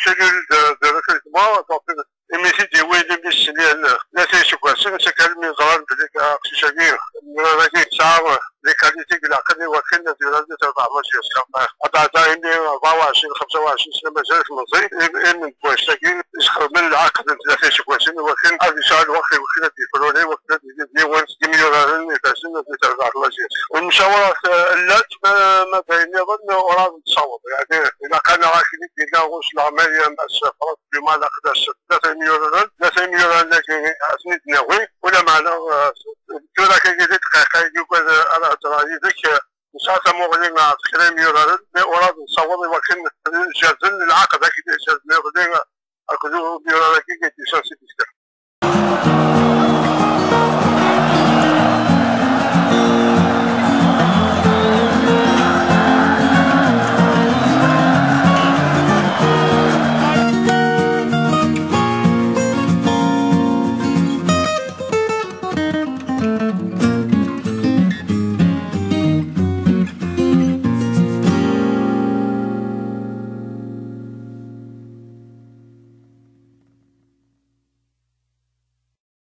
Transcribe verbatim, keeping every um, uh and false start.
cellule de, de recrutement, donc, imi t-id-yewwi imi s-nyan tlata iseggasen, s akal mi ẓran belli aqcic-agi, imyurar-agi yesɛa les qualités i ilaqen i wakken ad yurar di terbaɛt n Lajyas. Abeɛda imi rebɛa u ɛecrin, xemsa u ɛecrin sna mazal-it meẓẓi, im-, imi n wass-agi yesxedmen lɛaqed n tlata iseggasen i wakken ad yesɛu lweqt i wakken ad yefruri, i wakken ad yili d yiwen seg yimyuraren ifazen di terbaɛt n Lajyas. Lemcawṛat, eh, llant, ma, ma d ayen nniḍen, ur ad nessaweḍ. Yeɛni, ilaq-aneɣ akken i d-yenna uselɣmay, eh, Mass Fṛat Ǧumaɛ, ilaq ad as-, tlata imyuraren, tlata imyuraren-agi ad ten-id-nawi, ulameɛna, eh, tura kan di ddqiqa-agi ugadeɣ ara hedreɣ yid-k, eh, nesɛa tamuɣli ɣef kra imyuraren, mais ur ad nessaweḍ i wakken ad jerrden lɛaqed akken i jerrden iḍelli akked umyurar-agi i d-yusan si Bgdad.